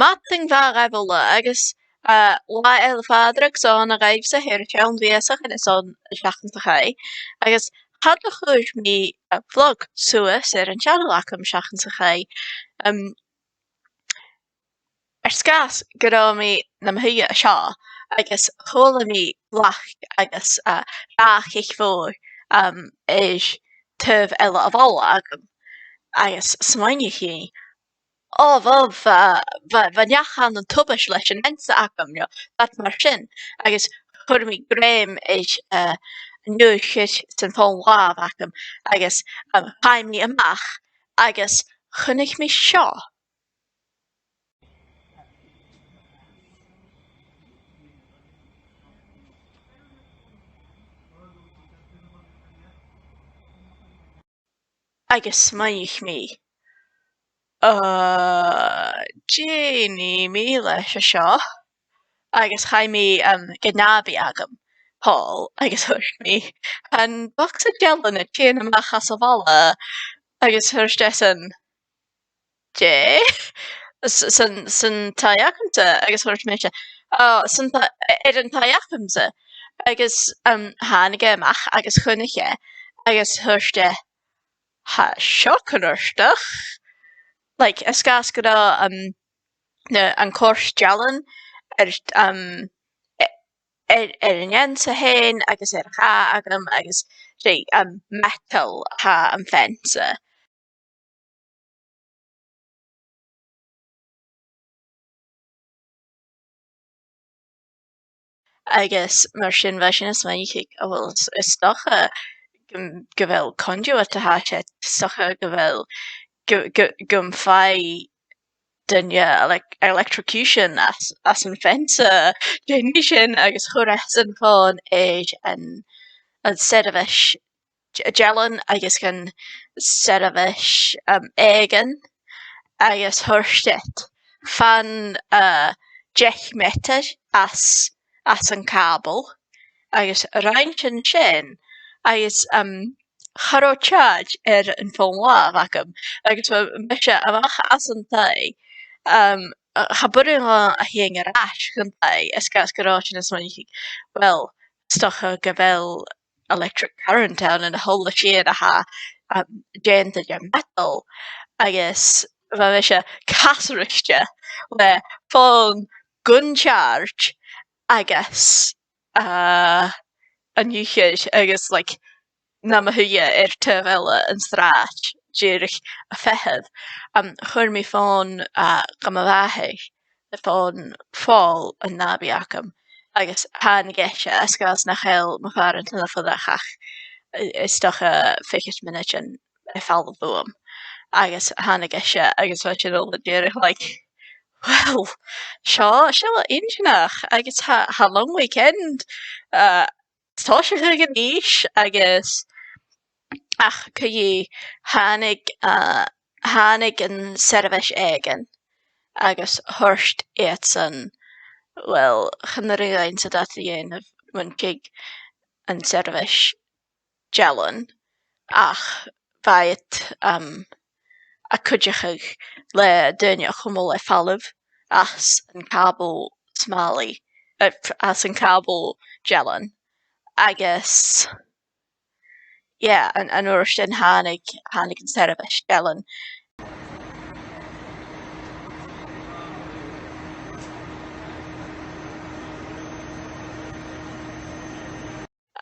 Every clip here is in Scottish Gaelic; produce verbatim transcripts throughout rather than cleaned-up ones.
madainn mhath dhuibh uile agus, uh, Latha Fhèill Pàdraig airson a dh'fhàgail sibh air a' cheann-mhìos a chaidh, airson an t-seachdain sa chaidh. Agus cha do chuir mi, uh, vlog suas air an t-seanail agam an t-seachdain sa chaidh. Um, air sgàth 's gun robh mi nam shuidhe an seo, agus chuala mi glac agus, uh, ràic mhòr, um, air taobh eile a' bhaile agam. Agus smaoinich mi, o, bha, bha, bha, bha neach ann an tubaist leis an fheansa agam, no dad mar sin, agus chuir mi grèim air, uh, an uair sin san fòn-làmha agam, agus, um, chaidh mi a-mach, agus chunnaic mi seo. Agus smaoinich mi, uh, dè nì mi leis a seo? Agus chaidh mi, um, gu nàbaidh agam, Paul, agus thuirt mi, tha bogsa dealan a' tighinn a-mach às a' bhaile, agus thuirt esan, dè? S-, san, san taigh agamsa, agus thuirt mise, o, san ta-, air an taigh agamsa. Agus, um, thàinig e a-mach agus chunnaic e, agus thuirt e, tha seo cunnartach. Like, air sgàth 's gun robh, um, na, an còrr dealan air, um, a-, air, air an fheansa fhèin agus air a' chàch agam agus 's e, um, meatail a tha am feansa. Agus mar sin bha sinn a' smaoineachadh, o, uill, is, is dòcha gu, gu bheil conduit a tha siud, is dòcha gu bheil, gu, gu, gum faigh duine elec-, electrocution às, às an fheansa, dè nì sinn, agus chuir esan fòn air an, an seirbheis d-, dealan agus dhan seirbheis, um, èiginn, agus thuirt iad, fan, uh, deich meatair às, às an càball, agus rinn sinn sin, agus, um, cha robh charge air an fòn-làmha agam, agus bha mise a-mach às an taigh, um, a, cha b' urrainn dhomh a thighinn air ais dhan taigh, air sgàth 's gun robh sinn a' smaoineachadh, uill, is dòcha gu bheil electric current ann an a h-uile sìon a tha, um, dèanta de mheatail, agus bha mise casruisgte le fòn gun charge agus, uh, an fhichead agus, like, nam shuidhe air taobh eile an t-sràid, dìreach a' feitheamh. Um, chuir mi fòn, uh, dha mo mhàthair, fòn Phòil, an nàbaidh agam, agus thàinig ise, air sgàth 's nach eil mo phàrantan a' fuireach ach, eh, is dòcha fichead mionaidean air falbh bhuam. Agus thàinig ise, agus bha sinn uile dìreach, like, uill, seo, seo inntinneach, agus tha, tha long weekend, uh, tòiseachadh a-nis, agus ach co-dhiù thàinig, uh, thàinig an seirbheis èiginn agus thuirt iadsan, uill, chan urrainn dhuinne dad a dhèanamh mun tig an seirbheis dealan, ach bha iad, um, a' cuideachadh le daoine a chumail air falbh às an càball smàlaidh, eh, às an càball dealan. Agus, yeah, an, an uair sin thàinig, thàinig an seirbheis dealan.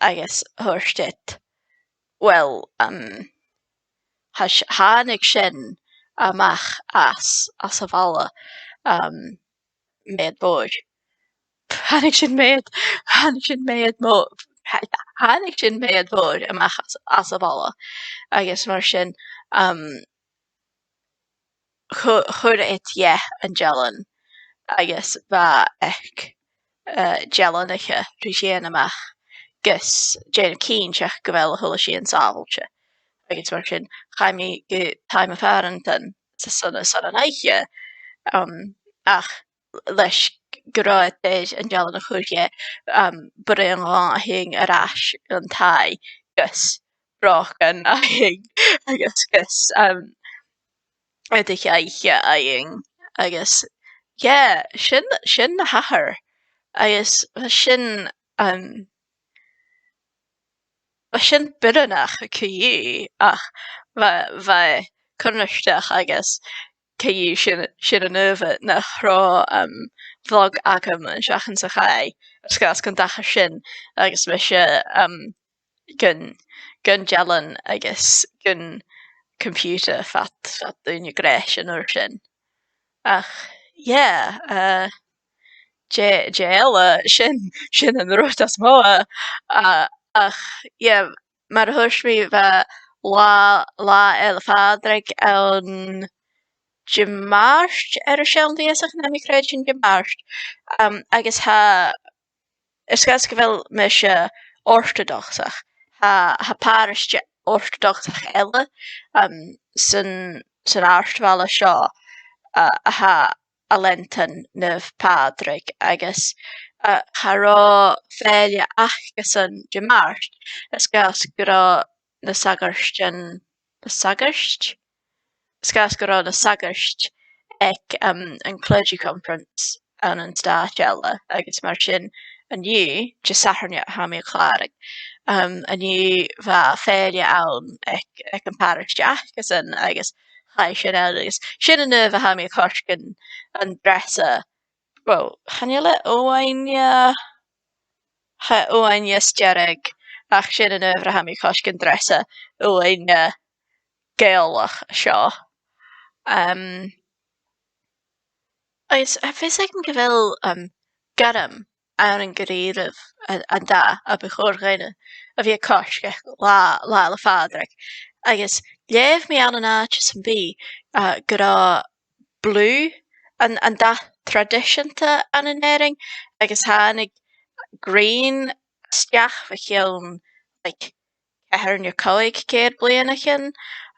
Agus thuirt iad, uill, um, tha s-, thàinig sinn a-mach às, às a' bhaile, um, meud mhòr. Thàinig sinn meud, thàinig sinn meud mò-, thà-, thàinig sinn meud mhòr a-mach às, às a' bhaile. Agus mar sin, um, chu-, chuir iad dheth an dealan agus bha aig, eh, dealanaich ri tighinn a-mach gus dèanamh cinnteach gu bheil a h-uile sìon sàbhailte. Agus mar sin, chaidh mi gu taigh mo phàrantan sa, son, son an oidhche, um, ach leis gu robh iad air an dealan a chur dheth, um, b' urrainn dhomh a thighinn air ais dhan taigh gus brògan fhaighinn agus gus, um, oideachadh fhaighinn agus yeah, sin, sin na h-ath-uair. Agus bha sin, um, bha sin bioranach co-dhiù, ach bha, bha e cunnartach agus co-dhiù sin, sin an adhbhar nach robh, um, vlog agam an t-seachdain sa chaidh, air sgàth 's gun dachair sin, agus mise, um, gun, gun dealan agus gun computer fad, fad ùine greis an uair sin. Ach, yeah, uh, dè, dè eile, sin, sin an rud as motha, uh, ach, yeah, mar a thuirt mi, bha latha, latha Fhèill Phàdraig ann Dimàirt air an seann mhìos, tha mi a' creidsinn, Dimàirt. Um, agus tha, air sgàth 's gu bheil mise Orthodoxach, tha, tha pàraiste Orthodoxach eile, um, san, san àrd-bhaile seo, uh, a tha a' leantainn Naomh Pàdraig agus, uh, cha robh fèill acasan Dimàirt, air sgàth 's gun robh na sagairt-, na sagairt? Air sgàth 's gun robh na sagairt aig, um, an clergy conference ann an stàit eile, agus mar sin an-diugh, Disathairne, tha mi a' clàradh, um, an-diugh bha fèill ann aig, aig a' phàraiste acasan, agus chaidh sin ann, agus sin an adhbhar a tha mi a' coisgean an dreasa, well, chan eil e uaine, tha e uaine as deireadh, ach sin an adhbhar a tha mi a' coisgean dreasa uaine Gàidhealach seo. Um, agus tha fios agam gu bheil, um, gairm ann an da-rìribh an, an dath a bu chòir dhuinn a bhith a' coisgeadh latha, latha Fhèill Phàdraig. Agus leugh mi ann an àite sam bith, uh, gun robh blue an, an dath traidiseanta ann an Èirinn, agus thàinig green a-steach bho chionn, like, ceithir no còig ceud bliadhna o chionn,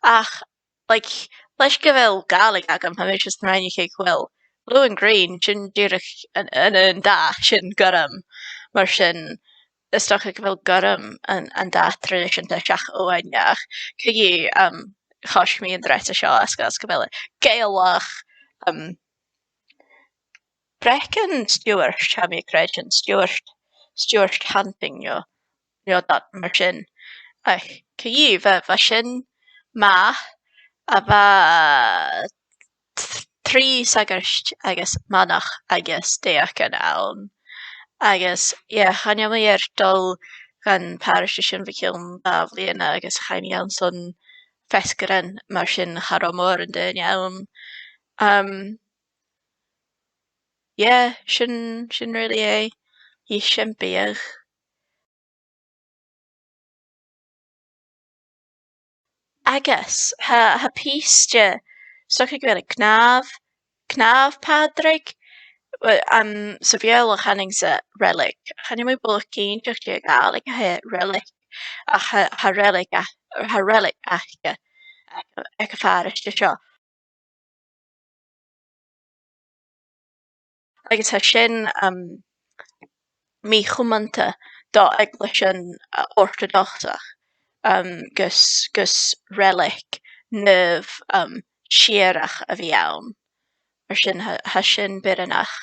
ach, like, leis gu bheil Gàidhlig agam, tha mi just a' smaoineachadh, well, blue and green, sin dìreach an, an, an dath sin gorm, mar sin, is dòcha gu bheil gorm an, an dath traidiseanta seach uaine, ach co-dhiù, um, choisg mi an dreasa seo air sgàth 's gu bheil e Gàidhealach, um, breac an Stiùbhairt, tha mi a' creidsinn, Stuart, Stuart Hunting, no, no dad mar sin. Ach co-dhiù, bha, bha sin math, a bha t-, trì sagairt agus manach agus deucan ann. Agus, yeah, chan eil mi air dol dhan phàraiste sin bho chionn dà bhliadhna agus chaidh mi ann son feasgaran, mar sin cha robh mòran daoine ann. Um, yeah, sin, sin really e. Dh'fheuch sinn biadh. Agus tha, tha pìos de, 's dòcha gu bheil e cnàmh, cnàmh Pàdraig, w-, um, sa Bheurla chanainn-sa relic. Chan eil mi buileach cinnteach dè a' Ghàidhlig a th' air relic, ach tha, tha relic a-, tha relic aca, aca, aig a' phàraiste seo. Agus tha sin, um, mì-chumanta do eaglaisean, uh, Orthodoxach, um, gus, gus relic naomh, um, sìorraidh a bhith ann. Mar sin tha, tha sin bioranach.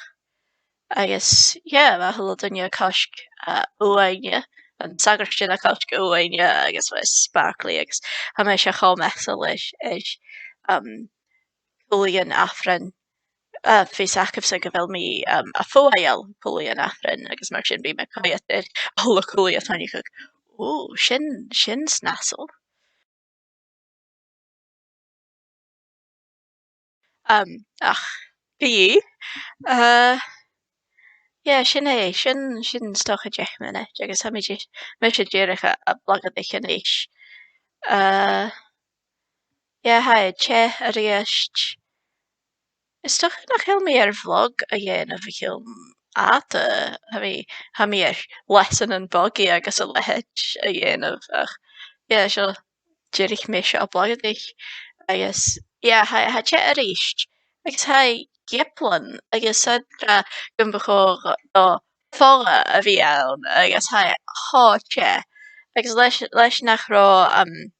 Agus, yeah, bha a h-uile duine a' coisg, uh, uaine, an sagart sin a' coisg uaine, agus bha e sparkly, agus tha mise cho measail leis, leis, um, culaidhean Aifrinn. Uh, fios agaibh-se gu bheil mi, um, a' fo-, a' faighinn culaidhean Aifrinn, agus mar sin bidh mi a' coimhead air a h-uile culaidh a' faighinn, ò, sin, sin snasail. Um, ach, co-dhiù. Uh, yeah, sin e, sin, sin 's dòcha deich mionaid, agus tha mi dì-, mise dìreach a', a' blogadaich a-nis. Uh, yeah, tha e teth a-rithist. Is dòcha nach eil mi air vlog a dhèanamh o chionn fhada, tha mi, tha mi air leasanan bogaidh agus a leithid a dhèanamh, ach, yeah, seo dìreach mise a' blogadaich. Agus, yeah, tha, tha e teth a-rithist. Agus tha e gioblan, agus 's e ag ràdh gum bu chòir do fodha a bhith ann, agus tha e cho teth. Agus leis, leis nach robh, um,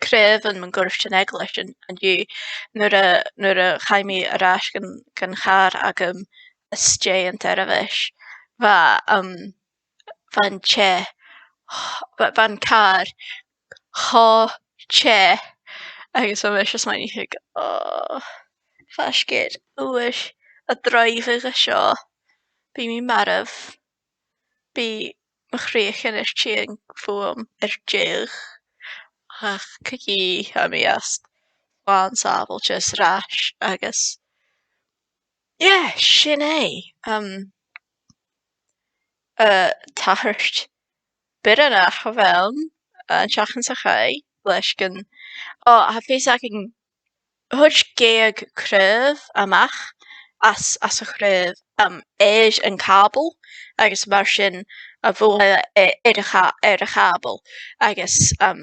craobhan mun cuairt an eaglais an, an-diugh, nuair a, nuair a chaidh mi air ais gun, gun chàr agam às dèidh an t-seirbheis, bha, um, bha an tè, bha, bha an càr cho teth, agus bha mise a' smaoineachadh, oh, faisg air uair a' dràibheadh an seo, bidh mi marbh, bidh mo chridheachan air tighinn bhuam air deireadh, ach co-dhiù, tha mi just làn sàbhailte 's air ais, agus, yeah, sin e. Um, uh, tachairt bioranach a bh' ann, uh, an t-seachdain sa chaidh, leis gun, oh, tha fios agam, thuit deich craobh a-mach às, às a' chraobh, um, air a' chàball, agus mar sin, a' bhogha, eh, air a' chà-, air a' chàball, agus, um,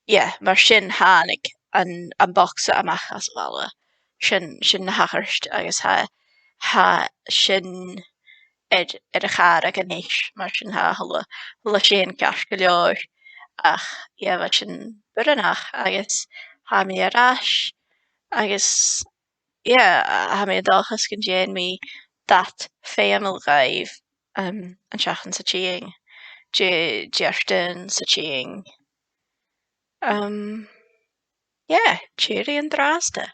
yeah, mar sin thàinig an, am bogsa a-mach às a' bhalla. Sin, sin na thachair, agus tha, tha sin air, air a' chàr agam a-nis, mar sin tha, tha a h-uile, a h-uile sìon ceart gu leòr. Ach, yeah, bha sin bioranach, agus tha mi air ais, agus, yeah, tha mi an dòchas gun dèan mi dad feumail dhaibh, um, an t-seachdain sa tighinn, Dì-, Diardaoin sa tighinn. Um, yeah, tìoraidh an-dràsta.